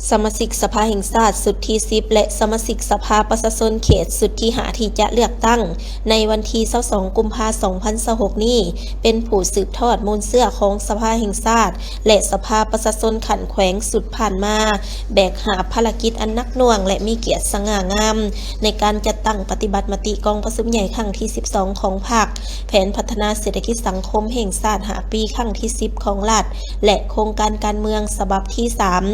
ສະມາຊິກສະພາແຫ່ງຊາດຊຸດທີສິບ ແລະ ສະມາຊິກສະພາປະຊາຊົນເຂດຊຸດທີຫ້າ ທີ່ຈະເລືອກຕັ້ງໃນວັນທີຊາວສອງ ກຸມພາ ສອງພັນຊາວຫົກນີ້ ເປັນຜູ້ສືບທອດມູນເຊື້ອຂອງສະພາແຫ່ງຊາດ ແລະ ສະພາປະຊາຊົນຂັ້ນແຂວງຊຸດຜ່ານມາ, ແບກຫາບພາລະກິດອັນໜັກໜ່ວງ ແລະ ມີກຽດສະຫງ່າງາມ ໃນການຈັດຕັ້ງປະຕິບັດມະຕິກອງປະຊຸມໃຫຍ່ຄັ້ງທີສິບສອງຂອງພັກ, ແຜນພັດທະນາເສດຖະກິດສັງຄົມແຫ່ງຊາດຫ້າປີຄັ້ງທີສິບຂອງລັດ ແລະ ໂຄງການການເມືອງສະບັບທີສາມ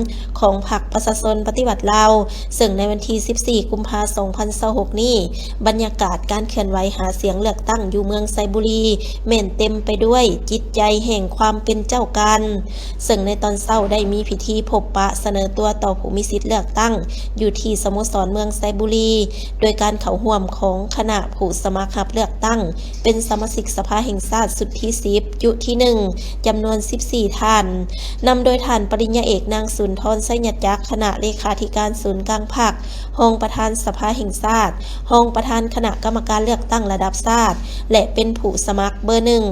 ຂອງພັກປະຊາຊົນປະຕິວັດລາວ, ເຊິ່ງໃນວັນທີສິບສີ່ ກຸມພາ ສອງພັນຊາວຫົກນີ້, ບັນຍາກາດການເຄື່ອນໄຫວຫາສຽງເລືອກຕັ້ງຢູ່ເມືອງໄຊບູລີ ແມ່ນເຕັມໄປດ້ວຍຈິດໃຈແຫ່ງຄວາມເປັນເຈົ້າການ. ເຊິ່ງໃນຕອນເຊົ້າໄດ້ມີພິທີພົບປະສະເໜີຕົວຕໍ່ຜູ້ມີສິດເລືອກຕັ້ງຢູ່ທີ່ສະໂມສອນເມືອງໄຊບູລີ ໂດຍການເຂົ້າຮ່ວມຂອງຄະນະຜູ້ສະໝັກຮັບເລືອກຕັ້ງເປັນສະມາຊິກສະພາແຫ່ງຊາດຊຸດທີສິບ ຈຸທີໜຶ່ງ ຈຳນວນສິບສີ່ທ່ານ, ນຳໂດຍທ່ານປະລິນຍາເອກ ນາງ ສຸນທອນ ໄຊຍະຈັກ ຄະນະເລຂາທິການສູນກາງພັກ, ຮອງປະທານສະພາແຫ່ງຊາດ, ຮອງປະທານຄະນະກຳມະການເລືອກຕັ້ງລະດັບຊາດ ແລະ ເປັນຜູ້ສະໝັກເບີໜຶ່ງ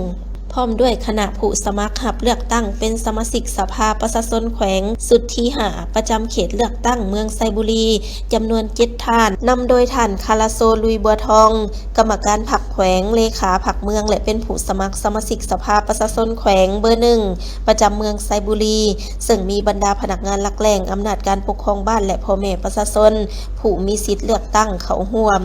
ພ້ອມດ້ວຍຄະນະຜູ້ສະໝັກຮັບເລືອກຕັ້ງເປັນສະມາຊິກສະພາປະຊາຊົນແຂວງຊຸດທີຫ້າ ປະຈຳເຂດເລືອກຕັ້ງເມືອງໄຊບູລີ ຈຳນວນເຈັດທ່ານ, ນຳໂດຍທ່ານ ຄາລາໂຊ ລຸຍບົວທອງ ກຳມະການພັກແຂວງ, ເລຂາພັກເມືອງ ແລະ ເປັນຜູ້ສະໝັກສະມາຊິກສະພາປະຊາຊົນແຂວງເບີໜຶ່ງ ປະຈຳເມືອງໄຊບູລີ, ເຊິ່ງມີບັນດາພະນັກງານຫຼັກແຫຼ່ງ, ອຳນາດການປົກຄອງບ້ານ ແລະ ພໍ່ແມ່ປະຊາຊົນຜູ້ມີສິດເລືອກຕັ້ງເຂົ້າຮ່ວມ.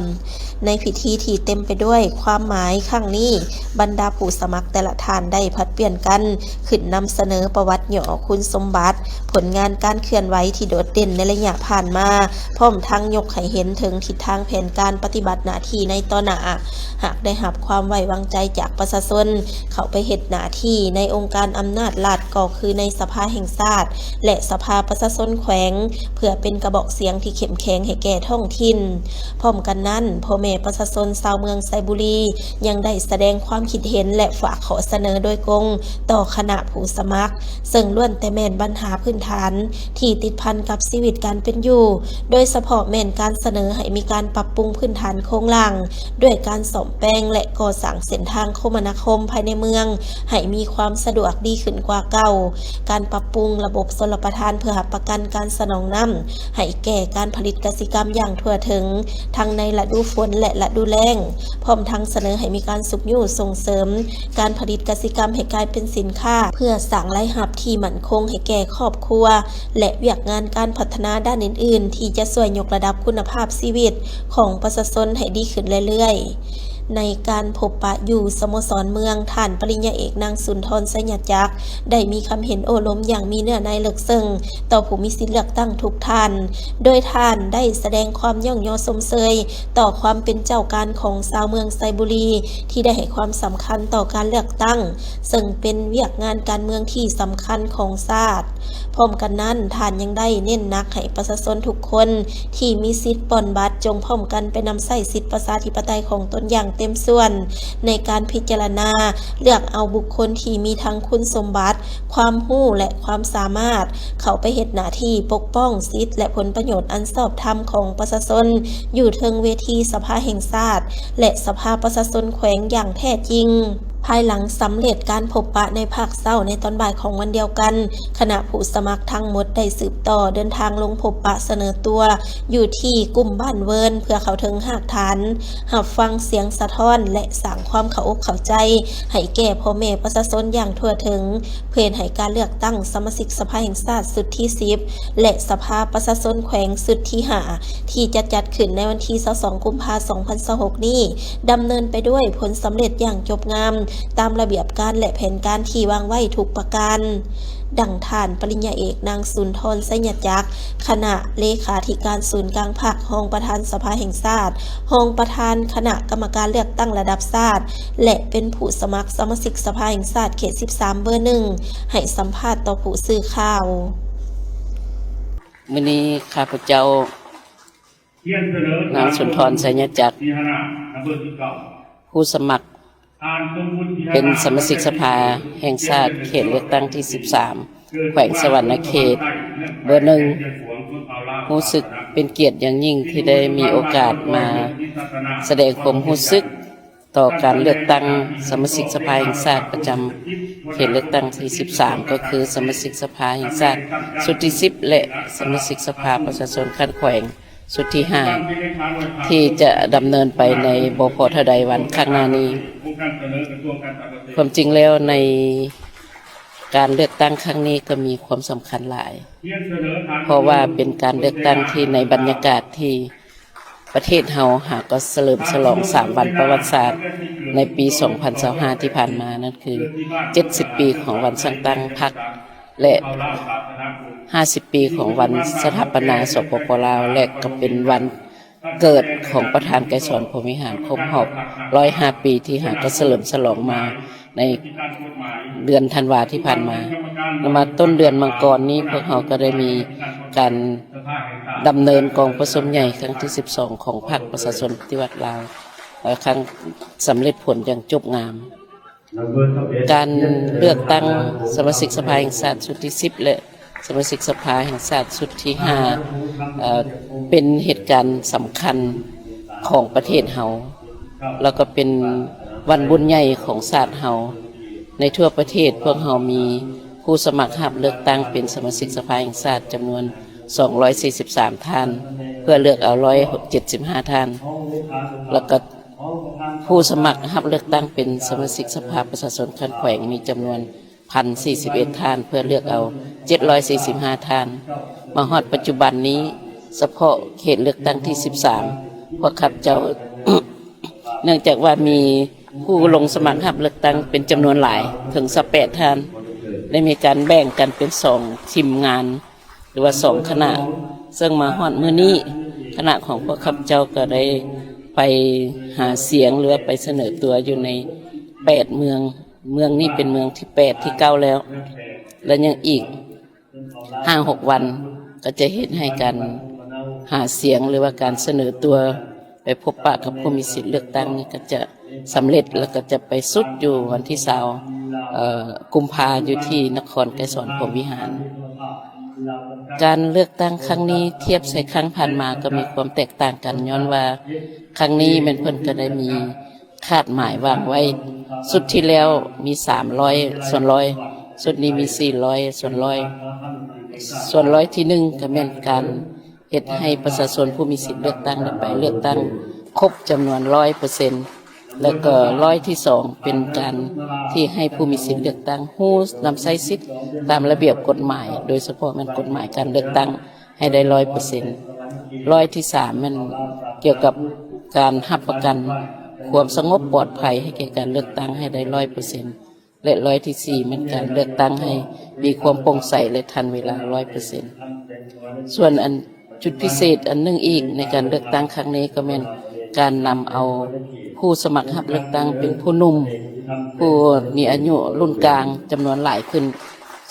ໃນພິທີທີ່ເຕັມໄປດ້ວຍຄວາມໝາຍຄັ້ງນີ້, ບັນດາຜູ້ສະໝັກແຕ່ລະທ່ານໄດ້ຜັດປ່ຽນກັນຂຶ້ນນຳສະເໜີປະຫວັດຫຍໍ້ຄຸນສົມບັດ, ຜົນງານການເຄື່ອນໄຫວທີ່ໂດດເດັ່ນໃນໄລຍະຜ່ານມາ, ພ້ອມທັງຍົກໃຫ້ເຫັນເຖິງທິດທາງແຜນການປະຕິບັດໜ້າທີ່ໃນຕໍ່ໜ້າ. ຫາກໄດ້ຮັບຄວາມໄວ້ວາງໃຈຈາກປະຊາຊົນເຂົ້າໄປເຮັດໜ້າທີ່ໃນອົງການອຳນາດລັດ ກໍຄືໃນສະພາແຫ່ງຊາດ ແລະ ສະພາປະຊາຊົນແຂວງ ເພື່ອເປັນກະບອກສຽງທີ່ເຂັ້ມແຂງໃຫ້ແກ່ທ້ອງຖິ່ນ. ພ້ອມກັນນັ້ນ, ພໍ່ແມ່ປະຊາຊົນຊາວເມືອງໄຊບູລີ ຍັງໄດ້ສະແດງຄວາມຄິດເຫັນ ແລະ ຝາກຂໍ້ສະເໜີໂດຍກົງຕໍ່ຄະນະຜູ້ສະໝັກ, ເຊິ່ງລ້ວນແຕ່ແມ່ນບັນຫາພື້ນຖານທີ່ຕິດພັນກັບຊີວິດການເປັນຢູ່, ໂດຍສະເພາະແມ່ນການສະເໜີໃຫ້ມີການປັບປຸງພື້ນຖານໂຄງລ່າງ ດ້ວຍການສ້ອມແປງ ແລະ ກໍ່ສ້າງເສັ້ນທາງຄົມມະນາຄົມພາຍໃນເມືອງໃຫ້ມີຄວາມສະດວກດີຂຶ້ນກວ່າເກົ່າ, ການປັບປຸງລະບົບຊົນລະປະທານເພື່ອຮັບປະກັນການສະໜອງນ້ຳໃຫ້ແກ່ການຜະລິດກະສິກຳຢ່າງທົ່ວເຖິງ ທັງໃນລະດູຝົນ ແລະ ລະດູແລ້ງ, ພ້ອມທັງສະເໜີໃຫ້ມີການຊຸກຍູ້ສົ່ງເສີມການຜະລິດກະສິກຳໃຫ້ກາຍເປັນສິນຄ້າ ເພື່ອສ້າງລາຍຮັບທີ່ໝັ້ນຄົງໃຫ້ແກ່ຄອບຄົວ ແລະ ວຽກງານການພັດທະນາດ້ານອື່ນໆ ທີ່ຈະຊ່ວຍຍົກລະດັບຄຸນນະພາບຊີວິດຂອງປະຊາຊົນໃຫ້ດີຂຶ້ນເລື້ອຍໆ. ໃນການພົບປະຢູ່ສະໂມສອນເມືອງ, ທ່ານປະລິນຍາເອກ ນາງ ສຸນທອນ ໄຊຍະຈັກ ໄດ້ມີຄຳເຫັນໂອ້ລົມຢ່າງມີເນື້ອໃນເລິກເຊິ່ງຕໍ່ຜູ້ມີສິດເລືອກຕັ້ງທຸກທ່ານ, ໂດຍທ່ານໄດ້ສະແດງຄວາມຍ້ອງຍໍຊົມເຊີຍຕໍ່ຄວາມເປັນເຈົ້າການຂອງຊາວເມືອງໄຊບູລີ ທີ່ໄດ້ໃຫ້ຄວາມສຳຄັນຕໍ່ການເລືອກຕັ້ງ ເຊິ່ງເປັນວຽກງານການເມືອງທີ່ສຳຄັນຂອງຊາດ. ພ້ອມກັນນັ້ນ, ທ່ານຍັງໄດ້ເນັ້ນໜັກໃຫ້ປະຊາຊົນທຸກຄົນທີ່ມີສິດປ່ອນບັດ ຈົ່ງພ້ອມກັນໄປນຳໃຊ້ສິດປະຊາທິປະໄຕຂອງຕົນຢ່າງເຕັມສ່ວນ ໃນການພິຈາລະນາເລືອກເອົາບຸກຄົນທີ່ມີທັງຄຸນສົມບັດ, ຄວາມຮູ້ ແລະ ຄວາມສາມາດ ເຂົ້າໄປເຮັດໜ້າທີ່ປົກປ້ອງສິດ ແລະ ຜົນປະໂຫຍດອັນຊອບທຳຂອງປະຊາຊົນ ຢູ່ເທິງເວທີສະພາແຫ່ງຊາດ ແລະ ສະພາປະຊາຊົນແຂວງຢ່າງແທ້ຈິງ. ພາຍຫຼັງສຳເລັດການພົບປະໃນພາກເຊົ້າ, ໃນຕອນບ່າຍຂອງວັນດຽວກັນ, ຄະນະຜູ້ສະໝັກທັງໝົດໄດ້ສືບຕໍ່ເດີນທາງລົງພົບປະສະເໜີຕົວຢູ່ທີ່ກຸ່ມບ້ານເວີນ ເພື່ອເຂົ້າເຖິງຮາກຖານ, ຮັບຟັງສຽງສະທ້ອນ ແລະ ສ້າງຄວາມເຂົ້າອົກເຂົ້າໃຈໃຫ້ແກ່ພໍ່ແມ່ປະຊາຊົນຢ່າງທົ່ວເຖິງ, ເພື່ອເຮັດໃຫ້ການເລືອກຕັ້ງສະມາຊິກສະພາແຫ່ງຊາດຊຸດທີສິບ ແລະ ສະພາປະຊາຊົນແຂວງຊຸດທີຫ້າ ທີ່ຈະຈັດຂຶ້ນໃນວັນທີຊາວສອງ ກຸມພາ ສອງພັນຊາວຫົກນີ້ ດຳເນີນໄປດ້ວຍຜົນສຳເລັດຢ່າງຈົບງາມ ຕາມລະບຽບການ ແລະ ແຜນການທີ່ວາງໄວ້ທຸກປະການ. ດັ່ງທ່ານປະລິນຍາເອກ ນາງ ສຸນທອນ ໄຊຍະຈັກ ຄະນະເລຂາທິການສູນກາງພັກ, ຮອງປະທານສະພາແຫ່ງຊາດ, ຮອງປະທານຄະນະກຳມະການເລືອກຕັ້ງລະດັບຊາດ ແລະ ເປັນຜູ້ສະໝັກສະມາຊິກສະພາແຫ່ງຊາດເຂດສິບສາມ ເບີໜຶ່ງ ໃຫ້ສຳພາດຕໍ່ຜູ້ສື່ຂ່າວ. ມື້ນີ້ຂ້າພະເຈົ້າ ນາງ ສຸນທອນ ໄຊຍະຈັກ ຜູ້ສະໝັກ ເປັນສະມາຊິກສະພາແຫ່ງຊາດເຂດເລືອກຕັ້ງທີສິບສາມ ແຂວງສະຫວັນນະເຂດ ເບີໜຶ່ງ ຮູ້ສຶກເປັນກຽດຢ່າງຍິ່ງທີ່ໄດ້ມີໂອກາດມາສະແດງຄວາມຮູ້ສຶກ ຕໍ່ການເລືອກຕັ້ງສະມາຊິກສະພາແຫ່ງຊາດປະຈຳເຂດເລືອກຕັ້ງທີສິບສາມ ກໍຄືສະມາຊິກສະພາແຫ່ງຊາດຊຸດທີສິບ ແລະ ສະມາຊິກສະພາປະຊາຊົນຂັ້ນແຂວງຊຸດທີຫ້າ ທີ່ຈະດຳເນີນໄປໃນບໍ່ພໍເທົ່າໃດວັນຂ້າງໜ້ານີ້. ຄວາມຈິງແລ້ວໃນການເລືອກຕັ້ງຄັ້ງນີ້ກໍມີຄວາມສຳຄັນຫຼາຍ ເພາະວ່າເປັນການເລືອກຕັ້ງທີ່ໃນບັນຍາກາດທີ່ ປະເທດເຮົາຫາກໍສະເຫຼີມສະຫຼອງສາມວັນປະຫວັດສາດໃນປີສອງພັນຊາວຫ້າທີ່ຜ່ານມາ ນັ້ນຄືເຈັດສິບປີຂອງວັນສ້າງຕັ້ງພັກ ແລະ ຫ້າສິບປີຂອງວັນສະຖາປະນາ ສປປ ລາວ ແລະ ກໍເປັນວັນເກີດຂອງປະທານໄກສອນ ພົມວິຫານ ຄົບຮອບຮ້ອຍຫ້າປີ ທີ່ຫາກໍສະເຫຼີມສະຫຼອງມາ ໃນເດືອນທັນວາທີ່ຜ່ານມາ. ແລະ ມາຕົ້ນເດືອນມັງກອນນີ້ ພວກເຮົາກໍໄດ້ມີການດຳເນີນກອງປະຊຸມໃຫຍ່ຄັ້ງທີສິບສອງ ຂອງພັກປະຊາຊົນປະຕິວັດລາວ ເອີ ຄັ້ງສຳເລັດຜົນຢ່າງຈົບງາມ. ການເລືອກຕັ້ງສະມາຊິກສະພາແຫ່ງຊາດຊຸດທີສິບ ແລະ ສະມາຊິກສະພາແຫ່ງຊາດຊຸດທີຫ້າ ເອີ ເປັນເຫດການສຳຄັນຂອງປະເທດເຮົາ ແລ້ວກໍເປັນວັນບຸນໃຫຍ່ຂອງຊາດເຮົາ. ໃນທົ່ວປະເທດ ພວກເຮົາມີຜູ້ສະໝັກຮັບເລືອກຕັ້ງເປັນສະມາຊິກສະພາແຫ່ງຊາດຈຳນວນສອງຮ້ອຍສີ່ສິບສາມທ່ານ ເພື່ອເລືອກເອົາຮ້ອຍເຈັດສິບຫ້າທ່ານ ແລ້ວກໍຜູ້ສະໝັກຮັບເລືອກຕັ້ງເປັນສະມາຊິກສະພາປະຊາຊົນຂັ້ນແຂວງມີຈຳນວນ ພັນສີ່ສິບເອັດທ່ານ ເພື່ອເລືອກເອົາເຈັດຮ້ອຍສີ່ສິບຫ້າທ່ານ. ມາຮອດປັດຈຸບັນນີ້ ສະເພາະເຂດເລືອກຕັ້ງທີສິບສາມ ພວກຂ້າພະເຈົ້າ ເນື່ອງຈາກວ່າມີຜູ້ລົງສະໝັກຮັບເລືອກຕັ້ງເປັນຈຳນວນຫຼາຍເຖິງຊາວແປດທ່ານ ໄດ້ມີການແບ່ງກັນເປັນສອງທີມງານ ຫຼືວ່າສອງຄະນະ ເຊິ່ງມາຮອດມື້ນີ້ ຄະນະຂອງພວກຂ້າພະເຈົ້າກໍໄດ້ໄປຫາສຽງ ຫຼືວ່າໄປສະເໜີຕົວຢູ່ໃນແປດເມືອງ. ເມືອງນີ້ເປັນເມືອງທີແປດ ທີເກົ້າແລ້ວ ແລະ ຍັງອີກຫ້າຫົກວັນ ກໍຈະເຮັດໃຫ້ການຫາສຽງ ຫຼືວ່າການສະເໜີຕົວໄປພົບປະກັບຜູ້ມີສິດເລືອກຕັ້ງນີ້ ກໍຈະສຳເລັດ ແລ້ວກໍຈະໄປສຸດຢູ່ວັນທີຊາວ ເອີ ກຸມພາ ຢູ່ທີ່ນະຄອນໄກສອນພົມວິຫານ. ການເລືອກຕັ້ງຄັ້ງນີ້ທຽບໃສ່ຄັ້ງຜ່ານມາກໍມີຄວາມແຕກຕ່າງກັນ ຍ້ອນວ່າຄັ້ງນີ້ແມ່ນເພິ່ນກໍໄດ້ມີ ຄາດໝາຍວາງໄວ້ ຊຸດທີ່ແລ້ວມີສາມຮ້ອຍສ່ວນຮ້ອຍ ຊຸດນີ້ມີສີ່ຮ້ອຍສ່ວນຮ້ອຍ. ສ່ວນຮ້ອຍທີໜຶ່ງກໍແມ່ນການເຮັດໃຫ້ປະຊາຊົນຜູ້ມີສິດເລືອກຕັ້ງໄດ້ໄປເລືອກຕັ້ງຄົບຈຳນວນຮ້ອຍເປີເຊັນ ແລ້ວກໍຮ້ອຍທີສອງເປັນການທີ່ໃຫ້ຜູ້ມີສິດເລືອກຕັ້ງຮູ້ນຳໃຊ້ສິດຕາມລະບຽບກົດໝາຍ ໂດຍສະເພາະແມ່ນກົດໝາຍການເລືອກຕັ້ງ ໃຫ້ໄດ້ຮ້ອຍເປີເຊັນ. ຮ້ອຍທີສາມແມ່ນກ່ຽວກັບການຮັບປະກັນຄວາມສະຫງົບປອດໄພໃຫ້ແກ່ການເລືອກຕັ້ງໃຫ້ໄດ້ຮ້ອຍເປີເຊັນ ແລະ ຮ້ອຍທີສີ່ແມ່ນການເລືອກຕັ້ງໃຫ້ມີຄວາມໂປ່ງໃສ ແລະ ທັນເວລາຮ້ອຍເປີເຊັນ. ສ່ວນອັນຈຸດພິເສດອັນໜຶ່ງອີກໃນການເລືອກຕັ້ງຄັ້ງນີ້ ກໍແມ່ນການນຳເອົາຜູ້ສະໝັກຮັບເລືອກຕັ້ງເປັນຜູ້ໜຸ່ມ ຜູ້ມີອາຍຸລຸ້ນກາງຈຳນວນຫຼາຍຂຶ້ນ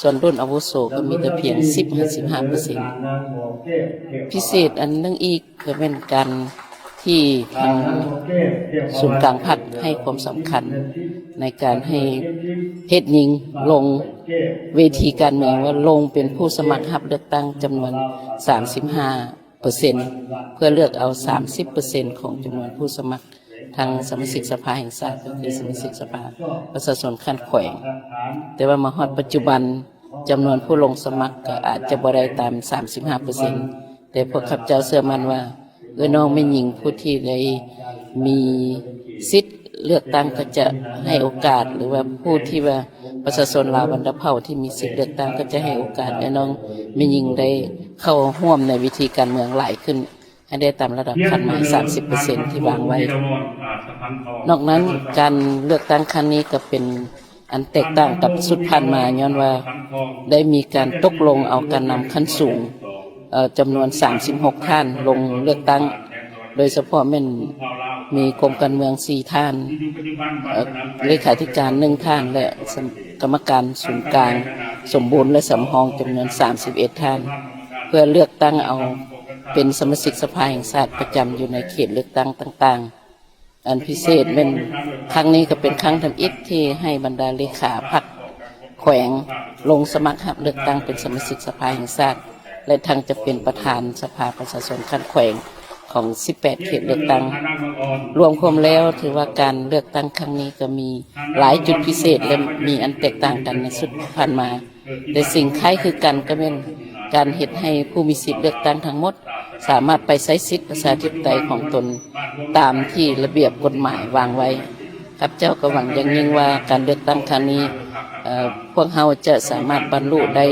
ສ່ວນລຸ້ນອາວຸໂສກໍມີແຕ່ພຽງສິບຫາສິບຫ້າເປີເຊັນ. ພິເສດອັນໜຶ່ງອີກກໍແມ່ນການທີ່ທາງສູນກາງພັກໃຫ້ຄວາມສຳຄັນໃນການໃຫ້ເພດຍິງລົງເວທີການເມືອງ ວ່າລົງເປັນຜູ້ສະໝັກຮັບເລືອກຕັ້ງຈຳນວນສາມສິບຫ້າເປີເຊັນ ເພື່ອເລືອກເອົາສາມສິບເປີເຊັນຂອງຈຳນວນຜູ້ສະໝັກ ທັງສະມາຊິກສະພາແຫ່ງຊາດ ກໍຄືສະມາຊິກສະພາປະຊາຊົນຂັ້ນແຂວງ. ແຕ່ວ່າມາຮອດປັດຈຸບັນ ຈຳນວນຜູ້ລົງສະໝັກກໍອາດຈະບໍ່ໄດ້ຕາມສາມສິບຫ້າເປີເຊັນ ແຕ່ພວກຂ້າພະເຈົ້າເຊື່ອໝັ້ນວ່າ ເອື້ອຍນ້ອງແມ່ຍິງຜູ້ທີ່ໄດ້ມີສິດເລືອກຕັ້ງກໍຈະໃຫ້ໂອກາດ ຫຼືວ່າຜູ້ທີ່ວ່າປະຊາຊົນລາວບັນດາເຜົ່າທີ່ມີສິດເລືອກຕັ້ງ ກໍຈະໃຫ້ໂອກາດເອື້ອຍນ້ອງແມ່ຍິງໄດ້ເຂົ້າຮ່ວມໃນເວທີການເມືອງຫຼາຍຂຶ້ນ ໃຫ້ໄດ້ຕາມລະດັບຄາດໝາຍສາມສິບເປີເຊັນທີ່ວາງໄວ້. ນອກນັ້ນ ການເລືອກຕັ້ງຄັ້ງນີ້ກໍເປັນອັນແຕກຕ່າງກັບຊຸດຜ່ານມາ ຍ້ອນວ່າໄດ້ມີການຕົກລົງເອົາການນຳຂັ້ນສູງ ເອີ ຈຳນວນສາມສິບຫົກທ່ານລົງເລືອກຕັ້ງ ໂດຍສະເພາະແມ່ນມີກົມການເມືອງສີ່ທ່ານ ເອີ ເລຂາທິການໜຶ່ງທ່ານ ແລະ ສຳ ກຳມະການສູນກາງສົມບູນ ແລະ ສຳຮອງຈຳນວນສາມສິບເອັດທ່ານ ເພື່ອເລືອກຕັ້ງເອົາເປັນສະມາຊິກສະພາແຫ່ງຊາດປະຈຳຢູ່ໃນເຂດເລືອກຕັ້ງຕ່າງໆ. ອັນພິເສດແມ່ນຄັ້ງນີ້ກໍເປັນຄັ້ງທຳອິດທີ່ໃຫ້ບັນດາເລຂາພັກແຂວງລົງສະໝັກຮັບເລືອກຕັ້ງເປັນສະມາຊິກສະພາແຫ່ງຊາດ ແລະ ທັງຈະເປັນປະທານສະພາປະຊາຊົນຂັ້ນແຂວງ ຂ ຂອງສິບແປດເຂດເລືອກຕັ້ງ. ລວມຄວາມແລ້ວ ຖືວ່າການເລືອກຕັ້ງຄັ້ງນີ້ກໍມີຫຼາຍຈຸດພິເສດ ແລະ ມີອັນແຕກຕ່າງກັນໃນຊຸດຜ່ານມາ, ແຕ່ສິ່ງຄ້າຍຄືກັນກໍແມ່ນການເຮັດໃຫ້ຜູ້ມີສິດເລືອກຕັ້ງທັງໝົດ ສາມາດໄປໃຊ້ສິດປະຊາທິປະໄຕຂອງຕົນຕາມທີ່ລະບຽບກົດໝາຍວາງໄວ້. ຂ້າພະເຈົ້າກໍຫວັງຢ່າງຍິ່ງວ່າການເລືອກຕັ້ງຄັ້ງນີ້ ເອີ ພວກເຮົາຈະສາມາດບັນລຸໄດ້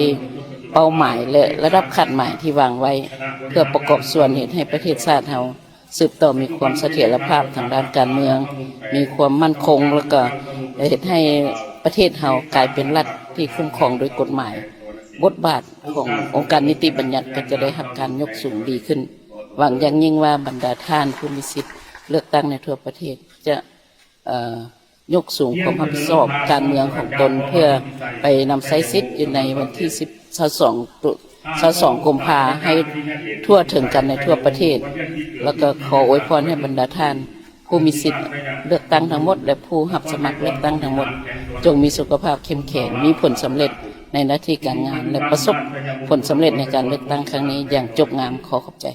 ເປົ້າໝາຍ ແລະ ລະດັບຄາດໝາຍທີ່ວາງໄວ້ ເພື່ອປະກອບສ່ວນເຮັດໃຫ້ປະເທດຊາດເຮົາ ສືບຕໍ່ມີຄວາມສະຖຽນລະພາບທາງດ້ານການເມືອງ, ມີຄວາມໝັ້ນຄົງ ແລ້ວກໍເຮັດໃຫ້ປະເທດເຮົາກາຍເປັນລັດທີ່ຄຸ້ມຄອງໂດຍກົດໝາຍ. ບົດບາດຂອງອົງການນິຕິບັນຍັດກໍຈະໄດ້ຮັບການຍົກສູງດີຂຶ້ນ. ຫວັງຢ່າງຍິ່ງວ່າບັນດາທ່ານຜູ້ມີສິດເລືອກຕັ້ງໃນທົ່ວປະເທດຈະ ເອີ ຍົກສູງຄວາມຮັບຜິດຊອບການເມືອງຂອງຕົນ ເພື່ອໄປນຳໃຊ້ສິດຢູ່ໃນວັນທີສິບ ຊາວສອງ ຕຸ ຊາວສອງ ກຸມພາ ໃຫ້ທົ່ວເຖິງກັນໃນທົ່ວປະເທດ. ແລ້ວກໍຂໍອວຍພອນໃຫ້ບັນດາທ່ານຜູ້ມີສິດເລືອກຕັ້ງທັງໝົດ ແລະ ຜູ້ຮັບສະໝັກເລືອກຕັ້ງທັງໝົດ ຈົ່ງມີສຸຂະພາບເຂັ້ມແຂງ, ມີຜົນສຳເລັດໃນໜ້າທີ່ການງານ ແລະ ປະສົບຜົນສຳເລັດໃນການເລືອກຕັ້ງຄັ້ງນີ້ຢ່າງຈົບງາມ. ຂໍຂອບໃຈ.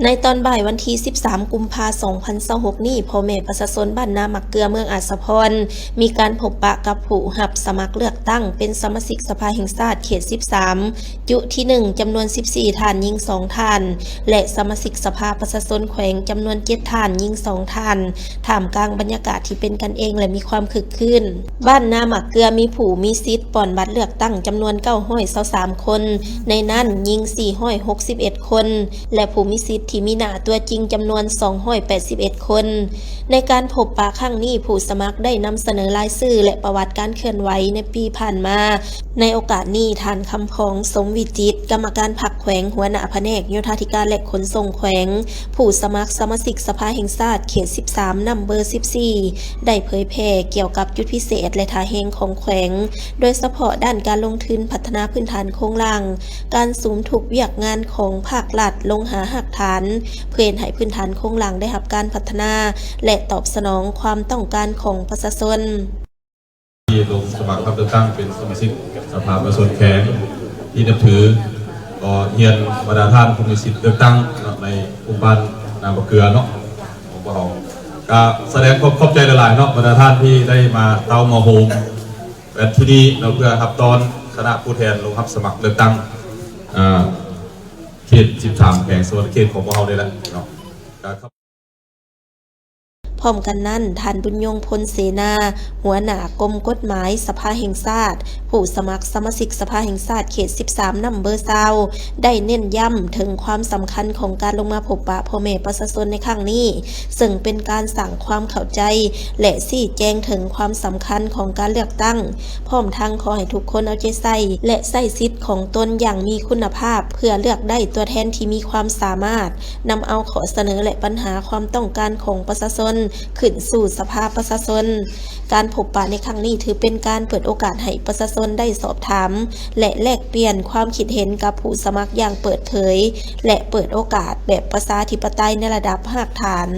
ໃນຕອນບ່າຍວັນທີສິບສາມ ກຸມພາ ສອງພັນຊາວຫົກນີ້, ພໍ່ແມ່ປະຊາຊົນບ້ານນາໝາກເກືອ ເມືອງອາດສະພອນ ມີການພົບປະກັບຜູ້ຮັບສະໝັກເລືອກຕັ້ງເປັນສະມາຊິກສະພາແຫ່ງຊາດເຂດສິບສາມ ຈຸທີໜຶ່ງ ຈຳນວນສິບສີ່ທ່ານ, ຍິງສອງທ່ານ ແລະ ສະມາຊິກສະພາປະຊາຊົນແຂວງຈຳນວນເຈັດທ່ານ, ຍິງສອງທ່ານ, ທ່າມກາງບັນຍາກາດທີ່ເປັນກັນເອງ ແລະ ມີຄວາມຄຶກຄື້ນ. ບ້ານນາໝາກເກືອມີຜູ້ມີສິດປ່ອນບັດເລືອກຕັ້ງຈຳນວນເກົ້າຮ້ອຍຊາວສາມຄົນ, ໃນນັ້ນຍິງສີ່ຮ້ອຍຫົກສິບເອັດຄົນ ແລະ ຜູ້ມີສິດທີ່ມີໜ້າຕົວຈິງຈຳນວນສອງຮ້ອຍແປດສິບເອັດຄົນ. ໃນການພົບປະຄັ້ງນີ້, ຜູ້ສະໝັກໄດ້ນຳສະເໜີລາຍຊື່ ແລະ ປະຫວັດການເຄື່ອນໄຫວໃນປີຜ່ານມາ. ໃນໂອກາດນີ້, ທ່ານ ຄຳພອງ ສົມວິຈິດ, ກຳມະການພັກແຂວງ, ຫົວໜ້າພະແນກໂຍທາທິການ ແລະ ຂົນສົ່ງແຂວງ, ຜູ້ສະໝັກສະມາຊິກສະພາແຫ່ງຊາດເຂດສິບສາມ ນຳເບີສິບສີ່ ໄດ້ເຜີຍແຜ່ກ່ຽວກັບຈຸດພິເສດ ແລະ ທ່າແຮງຂອງແຂວງ, ໂດຍສະເພາະດ້ານການລົງທຶນພັດທະນາພື້ນຖານໂຄງລ່າງ, ການສຸມທຸກວຽກງານຂອງພາກລັດລົງຫາຮາກຖານ ເພື່ອເຮັດໃຫ້ພື້ນຖານໂຄງລ່າງໄດ້ຮັບການພັດທະນາ ແລະ ຕອບສະໜອງຄວາມຕ້ອງການຂອງປະຊາຊົນ. ທີ່ລົງສະໝັກຮັບເລືອກຕັ້ງເປັນສະມາຊິກສະພາປະຊາຊົນແຂວງທີ່ນັບຖື, ກໍຮຽນບັນດາທ່ານຜູ້ມີສິດເລືອກຕັ້ງເນາະ ໃນກຸ່ມບ້ານນາໝາກເກືອເນາະ ຂອງພວກເຮົາ. ກະສະແດງຄວາມຂອບໃຈຫຼາຍໆເນາະ ບັນດາທ່ານທີ່ໄດ້ມາເຕົ້າມາໂຮມກັນທີ່ນີ້ເນາະ ເພື່ອຮັບຕ້ອນຄະນະຜູ້ແທນລົງຮັບສະໝັກເລືອກຕັ້ງ ເອີ ເຂດສິບສາມ ແຂວງສະຫວັນນະເຂດຂອງພວກເຮົານີ້ແຫຼະເນາະ. ພ້ອມກັນນັ້ນ, ທ່ານ ບຸນຍົງ ພົນເສນາ, ຫົວໜ້າກົມກົດໝາຍສະພາແຫ່ງຊາດ, ຜູ້ສະໝັກສະມາຊິກສະພາແຫ່ງຊາດເຂດສິບສາມ ນຳເບີຊາວ ໄດ້ເນັ້ນຢ້ຳເຖິງຄວາມສຳຄັນຂອງການລົງມາພົບປະພໍ່ແມ່ປະຊາຊົນໃນຄັ້ງນີ້, ເຊິ່ງເປັນການສ້າງຄວາມເຂົ້າໃຈ ແລະ ຊີ້ແຈງເຖິງຄວາມສຳຄັນຂອງການເລືອກຕັ້ງ, ພ້ອມທັງຂໍໃຫ້ທຸກຄົນເອົາໃຈໃສ່ ແລະ ໃຊ້ສິດຂອງຕົນຢ່າງມີຄຸນນະພາບ ເພື່ອເລືອກໄດ້ຕົວແທນທີ່ມີຄວາມສາມາດ, ນຳເອົາຂໍ້ສະເໜີ ແລະ ບັນຫາຄວາມຕ້ອງການຂອງປະຊາຊົນຂຶ້ນສູ່ສະພາປະຊາຊົນ. ການພົບປະໃນຄັ້ງນີ້ຖືເປັນການເປີດໂອກາດໃຫ້ປະຊາຊົນໄດ້ສອບຖາມ ແລະ ແລກປ່ຽນຄວາມຄິດເຫັນກັບຜູ້ສະໝັກຢ່າງເປີດເຜີຍ ແລະ ເປີດໂອກາດແບບປະຊາທິປະໄຕໃນລະດັບຮາກຖານ.